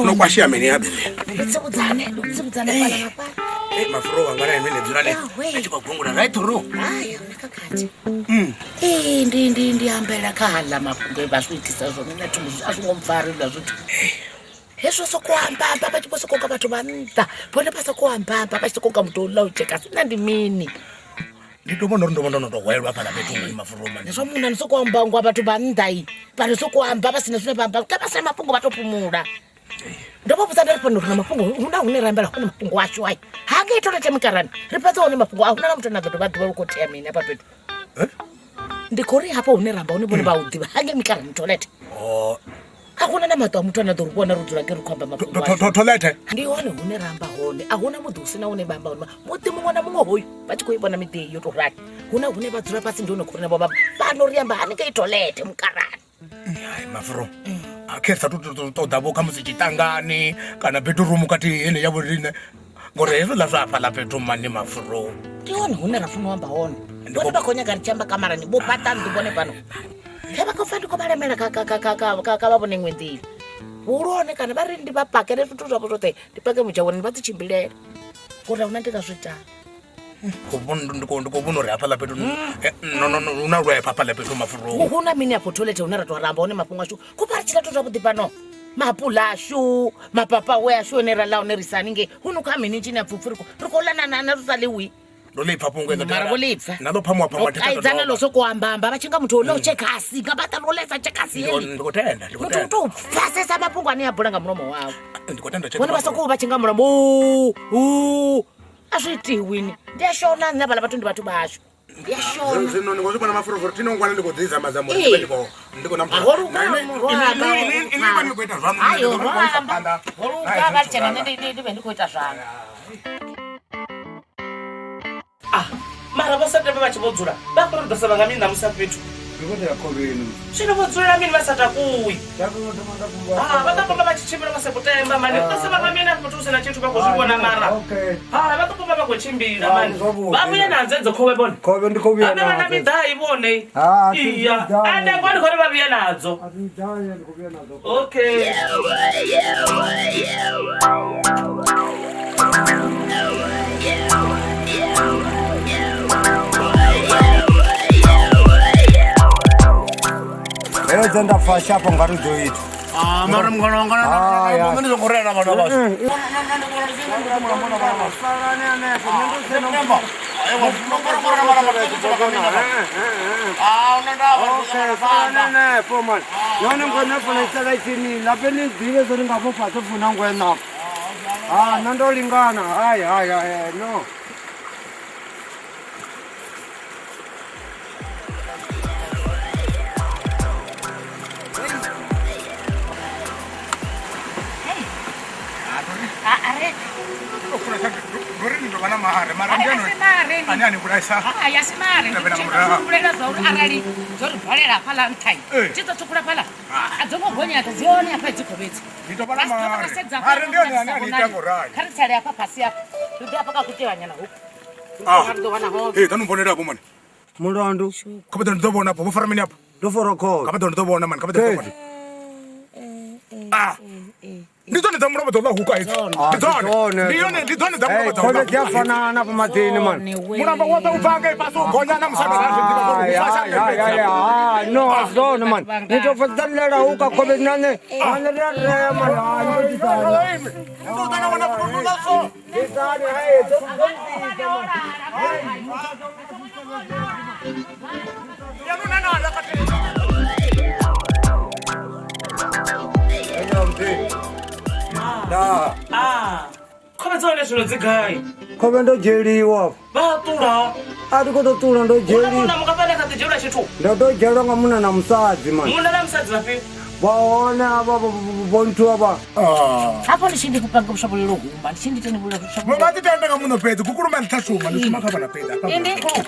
Nokwashia mene ya bele. Nditsikudzane, nditsikudzane pala na pala. Eh, mafuro wanga na mene dzula le. Achikogungula right ro. Hayi, unakakati. Eh, ndi ndi ndi ambela khala mafhungo e vha zwi itisa zwone na thundu a zwi ngo mpfari zwa zwithu. Hezwo soko amba amba vha tshi vho soko nga vhathu vha nnḓa. Vhone vha soko amba amba vha tshi soko nga muthu uḽa u tsheka sina ndi mini. Ndi to vhona uri ndo vhona ndo to hwelwa fhala fhethu mani mafuro mani. Zwa munna ni soko amba ngwa vhathu vha nnḓa i. Vha ri soko amba vha sina zwine vha amba. Vha sina mafhungo vha to fhumula. Ndo vha vhudza nda ri fhano ri na mafhungo hu na hune ra ambela hone mafhungo ashu ai. Ha ngei toilet mikarani ri fhedza hone mafhungo a huna na muthu ane a ḓo dovha ḓuvha lu khou tea mini hafha fhethu. Ndi khou ri hafha hune ra amba hone vhone vha u ḓivha hangei mikarani toilet. Oh, A huna na maṱo a muthu ane a ḓo ri vhona ro dzula ngei ri khou amba mafhungo ashu. Toilet. Ndi hone hune ra amba hone a huna muḓi u sina hune vha amba hone muḓi muṅwe na muṅwe hoyu vha tshi khou i vhona miḓi yo tou rali huna hune vha dzula fhasi ndi hone khori navho vha fhano ri amba haningei toilet mukarani. Hai mafuro. A khe sa tu ṱoḓa vho kha musi tshitangani kana bedroom kati ene ya vhorine. Ngori hezwo ḽa zwa hafhaḽa fhethu mani mafuro. Ndi hone hune ra funa u amba hone. Vhone vha khou nyaga ri tshi amba kamarani vho fhaṱa nnḓu vhone fhano. Khe vha khou pfa ndi khou vha lemela kha kha kha kha kha kha vha vhone iṅwe nḓila. Huhulwane kana vha ri ndi vha pakele zwithu zwavho zwoṱhe ndi pake mudzhawoni vha dzi tshimbilele. Ngori a huna ndi nga zwi ita. Ndi khou vhona uri hafhaḽa fhethu no no hu na lwepha hafhaḽa fhethu mafuro. Hu na mini afho toilet hune ra tou ramba hone mafhungo ashu. Khou vha ri tshila to zwavhuḓi fhano. Maapula ashu, mapapawe ashu ane ra ḽa hone ri sa haningei. Hu nukha mini tshine a pfhi ri khou ḽa na na ri sa ḽiwi. Ndo ḽi pfa fhungo Mara vho ḽi pfa. Na ḽo phamuwa phamuwa Ḽo kaidzana ḽo sokou amba amba vha tshi nga muthu o ḽaho tshekasi nga vha ḽo ḽesa tshekasi heḽi. Ndi khou tenda, ndi khou Muthu u tenda. tou pfesesa mafhungo ane a bula nga mulomo wawe. Ndi khou tenda Vhone vha sokou vha tshi nga mulomo hu a zwi itiwi ni. Ndi a shona nṋe havhaḽa vhathu ndi vhathu vhashu. Ndi a shona. Zwino ndi khou zwi vhona mafurufuru thi no ngwana ndi khou ḓi zama zama uri Ee. ndi vhe ndi khou ndi khou Ha, ho luga murwa Ini vha ni khou ita zwaṋu. Hayi, Ndi ḓo vha ndi khou isa amba. phanḓa. Ho luga vha tshena nṋe ndi vhe ndi khou ita zwanga. Ah, mara vho sa tamba vha tshi vho dzula vha khou ri ḓo sevha nga mini ṋamusi afha fhethu. Ndi khou ḓa khovheni. Zwino vho dzulela mini vha sa takuwi? Takuwa thoma nda fhumba. Ah, vha ḓo pamba vha tshi tshimbila vha sa khou temba mani. Ri ḓo sevha nga mini afha fhethu hu si na tshithu vha khou zwi vhona mara. Okay. Ah, vha ḓo pamba vha khou tshimbila Ah, mani. ndi zwavhuḓi. Vha vhuye nadzo edzo khovhe vhone. Khovhe ndi khou vhuya Habe vha na nadzo. miḓai vhone. Ah, thi Iya. miḓai. Ende ngoho ndi khou ri vha vhuye nadzo. A thi miḓai, ndi khou vhuya nadzo. Okay. Hedzo nda pfa shapho nga ri ḓo ita. Ah, mara mngana wanga Ah, ya. na ndi songo rela vhana vhashu. Hanefho mani nahone ngwena funa isala itshini lape ni ḓivhe zwo ri nga vho fhasi funa ngwena ha nṋe ndo lingana hai hai hai no. Ngori ni ḓo vha na mare mara ndi ano ane a ni vhulaisa. Hai, a si mare. Ndi Tevhela tshi murahu. humbulela zwa uri arali dzo ri balela hafhaḽa nṱha Ee. dzi ḓo ṱhukhula fhaḽa a dzo ngo gonya dzi hone hafha dzi khovhedzi. Ndi ḓo vha na Ra si dovha ra mare. sedza Mare hafha ndi one ane a ni ita vhonali. ngo rali. Kha ri tsale hafha fhasi hafha ri ḓe hafha kha kutevhanyana huku. Ah. Ri ḓo wana hone. Eh, ḓa ni mbonele afho mani. Mulandu Kha vha ḓo ndi ḓo vhona afho vho fara mini afho. ndo fara Kha khovhe. vha ḓo ndi ḓo vhona mani, kha vha ḓo ndi ḓo vhona. Ah. Ndi dzone dza mulovha dza u ḽa huka hedzi. Ndi dzone. Ndi yone ndi dzone dza mulovha dza u ḽa Khovhe dzi a fanana afho maḓini mani. Mulambo woṱhe u bva ngei fhasi u gonya na musanda ra zwi ḓivha uri hu fasha Hai, hai, hai, no a si zwone mani. Ni tou pfa dza lela huka khovhe nane nane ri a rea mani. Hai, ndo ḓisana. Ndo ḓa na wana fhulufhelo ḽa so. Ḓisani, hai, dzo dzo nḓisa mani. Ya nuna na ḽa khathihi. Ndaa. Ah, khovhe dza hone zwino dzi gai? Khovhe ndo dzhieliwa afho. Vha ṱula. A thi khou tou ṱula ndo Huna dzhieliwa. munna mungafhani a kha ḓi dzhielwa tshithu? Ndo tou dzhielwa nga munna na musadzi mani. Munna na musadzi vhafhio? Vha hone avha vho nthu avha. Hafho ndi tshi ndi kupanga vhuswa vhulilo humba ndi tshi ndi teni vhulilo vhuswa. Vho vha ḓi tenda nga muno fhedzi kukuluma nṱha shuma ndi shuma kha vhana fhedzi afha. Ndi khulu.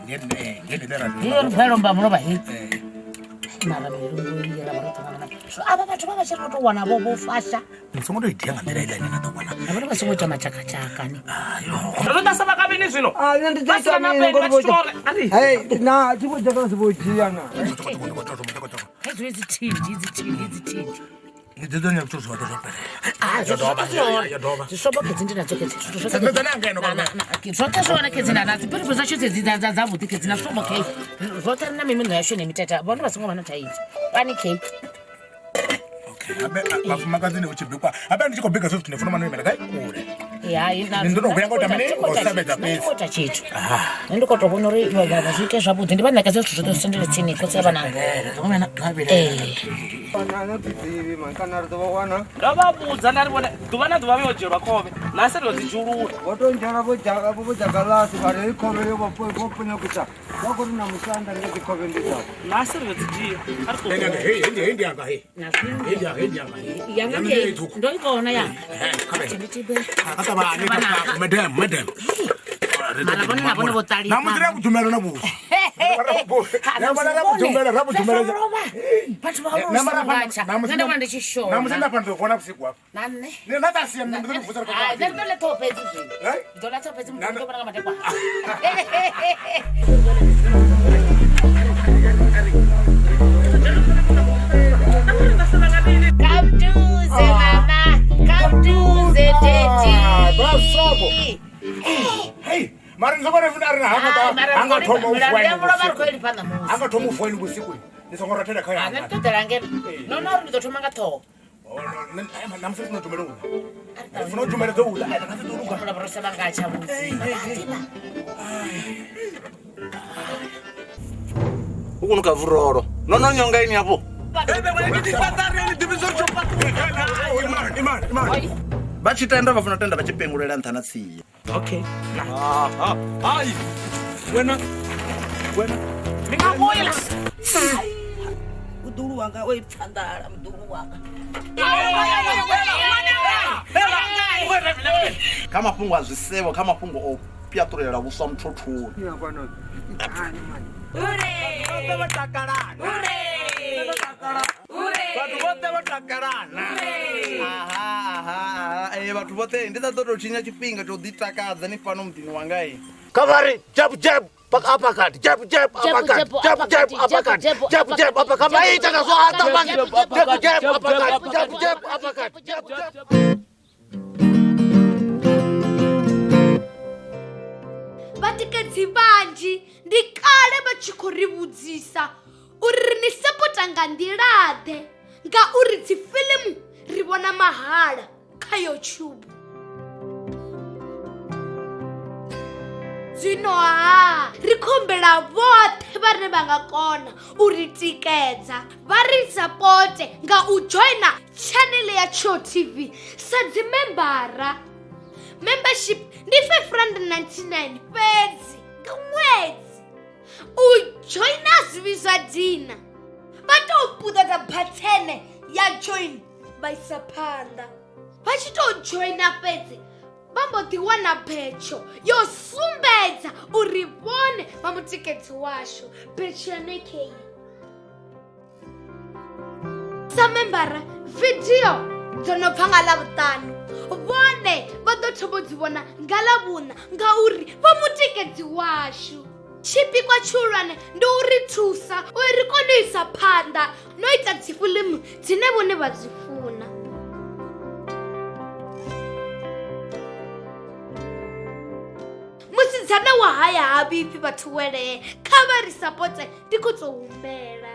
Ngene ngene ḽe ra Iyo ri bvela lomba mulovha hei. Mara milungu iyi ra vha ro ṱangana na. So avha vhathu vha vha tshi ri tou wana vho vho fasha. Ni songo tou idia nga nḓila iḽa ine na ḓo wana. Na vhone vha songo ita matshakatshaka ni. Ro ḓa sa vhakavhini zwino. Ah, nṋe ndi ḓo Vha ita sina na mini peni ngori vha vho tshi thoma uri ari. Hei, na thi vho dzhia kana si vho dzhia na. Hedzo idzi thindi idzi thindi idzi thindi. Ni ḓo ḓo zwithu zwoṱhe zwo fhelela. Ah, Yo dovha, yo dovha. Zwisombo khedzi ndi nadzo khedzi. Zwithu zwoṱhe Sedzana ngeno Na- na- na- zwoṱhe zwo wana khedzi na na dzipiripiri dzashu dzedzi dza dza dzavhuḓi khedzi na zwisombo khei. Zwoṱhe ri na mimiṋo yashu ine miteta vhone vha songo vha na thaidzo. Pani khei. Okay, habe vhafumakadzi ni u tshi bikwa. Habe ndi tshi khou bika zwithu ni funa mano imela gai kule. Hai, na- Ni ndo to vhuya nga u ita mini? Thi khou Nga u ita sevhedza tshithu. Nṋe thi fhedzi. khou ita tshithu. Nṋe ndi khou tou vhona uri vha vha zwi ite zwavhuḓi ndi vha ṋekedze zwithu zwoṱhe zwi sendele tsini khotsi a vhananga. Ee. Kana thi ḓivhi mani kana ri ḓo vha wana. Ndo vha vhudza nda ri vhone ḓuvha na ḓuvha vha yo dzhielwa khovhe. Na se ro dzi dzhulula. Vho tou ndzhela vho dzhaka vho dzhakalasi vha ri hei khovhe yo vho vho ponyokisa. Vha khou ri na musanda ndi dzi khovhe ndi dzavho. Na se ro dzi dzhia. A ri ṱuwe. Hei hei hei ndi yanga hei. Na zwino. Hei ndi yanga hei ndi yanga hei. Yanga ndi Yanga heyi. ṱhukhu. Ndo i kona yanga. Eh, kha vhe. Ndi tibe. Kha ṱavhanye kha ṱavhanye. Madam, madam. Mara vhone na vhone vho ṱalifha. Na musi ra vhudumela na vhuswa. Na vhona ra vhudumela ra vhudumela. Vhathu vha hone Na musi nṋe ndo vha ndi tshi shona. Na musi nda fana ḓo vhona vhusiku hafha. Na nṋe. Ni na ta sia nṋe ndi ḓo vusa Hai, nṋe ndi ḓo ḽa ṱhoho fhedzi zwino. Eh? Ndi ḓo ḽa ṱhoho fhedzi Na- muthu ḓo vhona nga madekwana. Kamduze mama, kamduze daddy. Basobo. Hey, mara ni songo ri funa ri na hanga Hai, mara hanga ri thoma u milandu fuwa ya ino mulovha ri vhusiku. khou i lifha ṋamusi. Hanga thoma u fuwa ino vhusiku. Ni songo rothela kha Ah, nṋe yanga. ndi ḓo ḓela ngeno. No no uri ndi ḓo thoma nga ṱhoho. Oh, no, nṋe na musi ri funa u dumela u ḽa. Ri funa u dumela dzo u ḽa. Ai, na ḓo luga. Mulovha ro sevha nga tsha vhudzi. U kunu ka vuroro. No no nyonga ini hapo. Imani, imani, imani. Vha tshi tenda vha funa u tenda vha tshi pengulela nṱha na tsia. Okay. Aha. Hai. Wena. Wena. Ndi nga vhuya. Muḓulu wanga o i pfa nḓala muḓulu wanga. Kha mafhungo a zwisevho, kha mafhungo o pyaṱulela vhuswa muthothoni. Ni hafhanoni. Itani mani. Vhathu vhoṱhe vho takalana. Aha, aha, aha. Vhathu vhoṱhe ndi sa ḓo tou tshinya tshifhinga tsho ḓi takadza ni fhano muḓini wanga i. Kha vha ri jab jab uppercut jab jab uppercut jab jab uppercut jab jab uppercut vha ita nga zwanḓa mani jab jab uppercut jab jab uppercut jab jab. Vhatikedzi vhanzhi ndi kale vha tshi khou ri vhudzisa uri ri ni sapota nga nḓila-ḓe ngauri dzi fiḽimu ri vhona mahala kha YouTube. Zwino ha ri khou humbela vhoṱhe vhane vha nga kona u ri tikedza vha ri sapote nga u joina tshanele ya Tsho TV sa dzi membara. Membership ndi 599 fhedzi nga ṅwedzi. U joina zwi vhidzwa dina. Vha tou puṱedza bathene ya join vha isa phanḓa. Vha tshi tou joina fhedzi vha mbo ḓi wana betsho yo sumbedza uri vhone vha mutikedzi washu. Betsho ya nekei. Sa membara vidio dzo no bva nga Ḽavhuṱanu vhone vha ḓo thoma u dzi vhona nga Ḽavhuṋa ngauri vha mutikedzi washu. Tshipikwa tshihulwane ndi u ri thusa uri ri kone u isa phanḓa no ita dzi fiḽimu dzine vhone vha dzi funa. Musidzana wa haya ha vhifhi vhathu welee, kha vha ri sapote, ndi khou tou humbela.